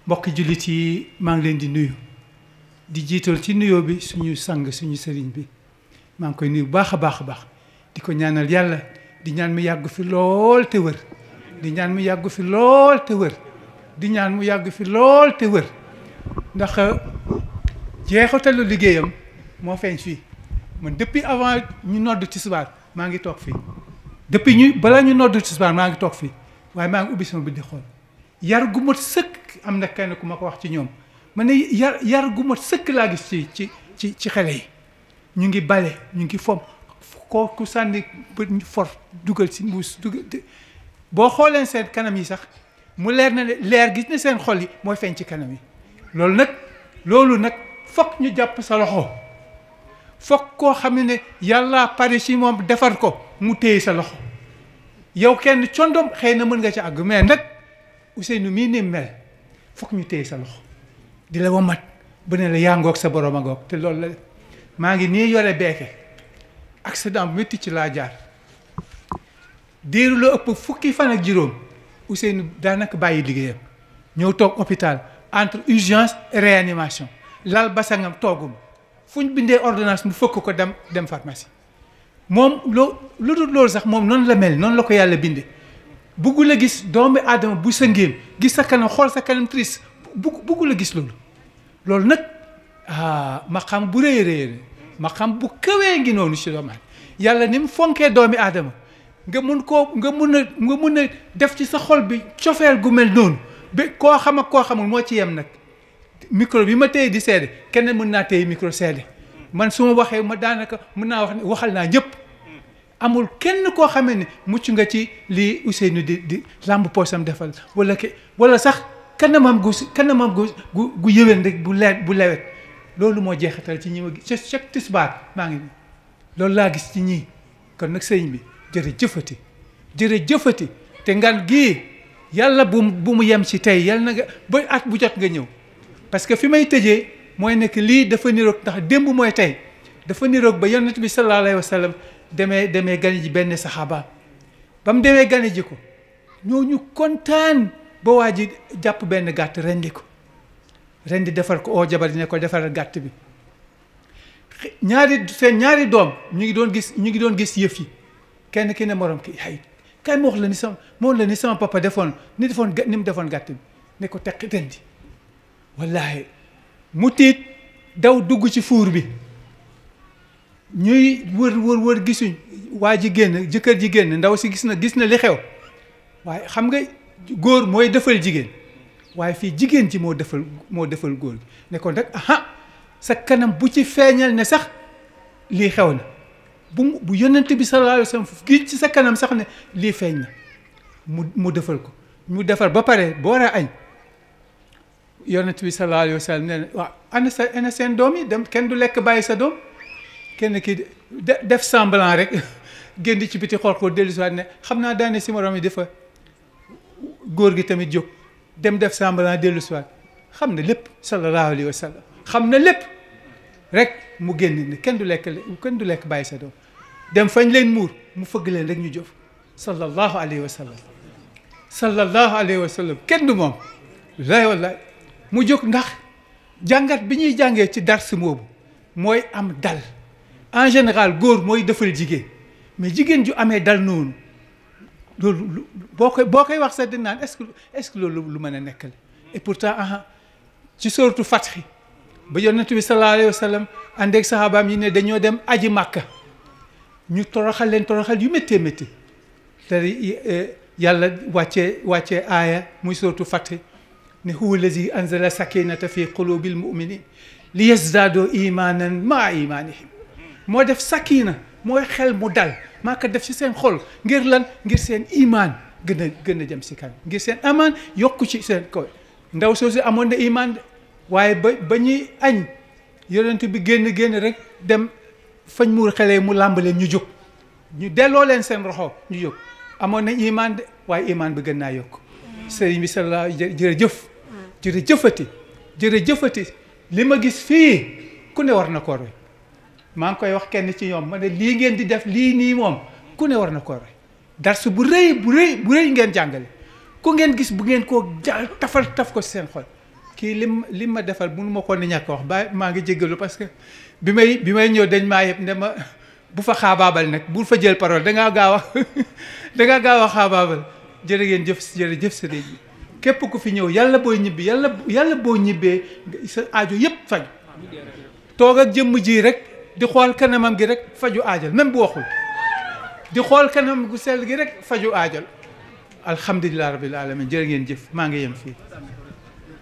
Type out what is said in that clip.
mbokki jullit yi maa ngi leen di nuyu di jiital ci nuyoo bi suñu sang suñu sëriñ bi maa ngi koy nuyu baax a baax di ko ñaanal yàlla di ñaan mu yàgg fi lool te wër di ñaan mu yàgg fi lool te wër di ñaan mu yàgg fi lool te wër ndax jeexatalu liggéeyam moo feeñ fii man depuis avant ñu nodd tisbaar maa ngi toog fii depuis balaa ñu nodd tisbaar maa ngi toog fii waaye maa ngi ubbi sama bët di xool yar gu mat sëkk am na kenn ku ma ko wax ci ñoom ma ne yar gu mat sëkk laa gis ci xale yi ñu ngi bale ñu ngi fom ku sànni bët for dugal si mbuus dugal boo xooleen seen kanam yi sax mu leer na leer gis ne seen xol yi mooy feeñ ci kanam yi loolu nag fokk ñu jàpp sa loxo fokk koo xam ne yàlla pare si moom defar ko mu téye sa loxo yow kenn condom xëy na mën nga ci àgg mais nag Ousseynou mii ni mel fokk ñu téye sa loxo di la wamat bu ne la yaa ngoog sa borom a ngoog te loolu la maa ngi nii yore beeke accident bu métti ci laa jaar diiru la ëpp fukki fan ak juróom Ousseynou daanaka bàyyi liggéeyam ñëw toog hôpital entre urgence et réanimation lal basangam toogum fu ñu bindee ordonnance mu fëkk ko dem pharmacie moom lu dul loolu sax moom noonu la mel noonu la ko yàlla bindee buggu la gis doomu aadama bu sëngéem gis sa kanam xool sa kanam triste buggu la gis loolu nag ma xam bu rëy ma xam bu kawee ngi noonu si doomu aadama yàlla ni mu fonkee doomi aadama nga mun a def ci sa xol bi cofeel gu mel noonu ba koo xam ak koo xamul moo ci yem nag micro bi ma téye di seede kenn mën naa téye micro seede man su ma waxee ma daanaka mën naa wax ne waxal naa ñëpp amul kenn koo xamee ne mucc nga ci lii Ousseynou di làmb poosam defal wala sax kanamam gu yëwén rek bu lewet loolu moo jeexital ci ñi ma gis chaque tisbaar maa ngi nii loolu laa gis ci ñii kon nag sëñ bi jërëjëfati te ngan gii yàlla bu mu yem ci tey yàlla na nga ba at bu jot nga ñëw parce que fi may tëjee mooy nekk lii dafa niroog ndax démb mooy tey dafa niroog ba yonent bi sallallahu alayhi wa sallam demee gane ji benn saxaaba ba mu demee gane ji ko ñooñu kontaan ba waa ji jàpp benn gàtt rendi defar ko oo jabar ne ko defaral gàtt bi ñaari doom ñu ngi doon gis yëf yi kenn ki ne morom ki ay kay ma wax la ni sama papa ni mu defoon gàtt bi ne ko teqi rendi wallaahi mu tiit daw dugg ci fuur bi ñuy wër gisuñ waa ji génn jëkkër ji génn ndaw si gis na li xew waaye xam nga góor mooy defal jigéen waaye fii jigéen ji moo defal góor gi ne ko nag sa kanam bu ci feeñal ne sax lii xew na bu yonent bi sallallahu alayhi wa sallam gi ci sa kanam sax ne lii feeñ na mu defal ko mu defar ba pare boo war a añ yonent bi sallallahu alayhi wa sallam nee na waaw ana seen doom yi dem kenn du lekk bàyyi sa doom kenn ki def semblant rek génn ci biti xool ko dellu si waat ne xam naa daane si morom yi dafa góor gi tamit jóg dem def semblant dellu si waat xam na lépp sallallahu alayhi wa sallam xam na lépp rek mu génn ne kenn du lekk bàyyi sa doom dem fañ leen muur mu fëgg leen rek ñu jëf sallallahu alayhi wa sallam kenn du moom wallahi mu jóg ndax jàngat bi ñuy jàngee ci dars moobu mooy am dal en général góor mooy defal jigéen mais jigéen ju amee dal noonu loolu boo koy wax sax di naan est-ce que loolu lu mën a nekk la et pourtant ci sooratu Fath ba yonent bi sallallahu alayhi wa sallam ànd ak sahabaam yi ne dañoo dem aji Màkka ñu toroxal yu méttee métti te yàlla wàccee aaya muy sooratu Fath ne huwa allazi anzala sakinata fi qulubil muminin li yazdaadoo imanan maa imanihim moo def sakina mooy xel mu dal maa ko def ci seen xol ngir lan ngir seen iman gën a jëm si kan ngir seen amaan yokku ci seen kaw ndaw soosu amoon na iman de waaye ba ñuy añ yonent bi génn rek dem fañ muur xale mu làmbaleen ñu jóg ñu delloo leen seen roxo ñu jóg amoon na iman de waaye iman bi gën naa yokk sëriñ bi sallallahu jërëjëfati li ma gis fii ku ne war na ko roy maa ngi koy wax kenn ci ñoom ma ne lii ngeen di def lii nii moom ku ne war na ko roy dars bu rëy ngeen jàngale ku ngeen gis bu ngeen koo taf ko ci seen xol kii lim ma defal mënu ma ko ni ñàkk wax ba maa ngi jéggalu parce que bi may ñëw dañ maa yëpp ne ma bu fa xaabaabal nag bul fa jël parole dangaa gaaw a dangaa gaaw a xaabaabal jërë ngeen jëf jërëjëf sëriñ bi képp ku fi ñëw yàlla booy ñibbi yàlla boo ñibbee sa aajo yëpp faju toog ak jëmm ji rek di xool kanamam gi rek faju aajal même bu waxul di xool kanam gu sell gi rek faju aajal alhamdulilah rabbil alamin jërë ngeen jëf maa ngi yem fii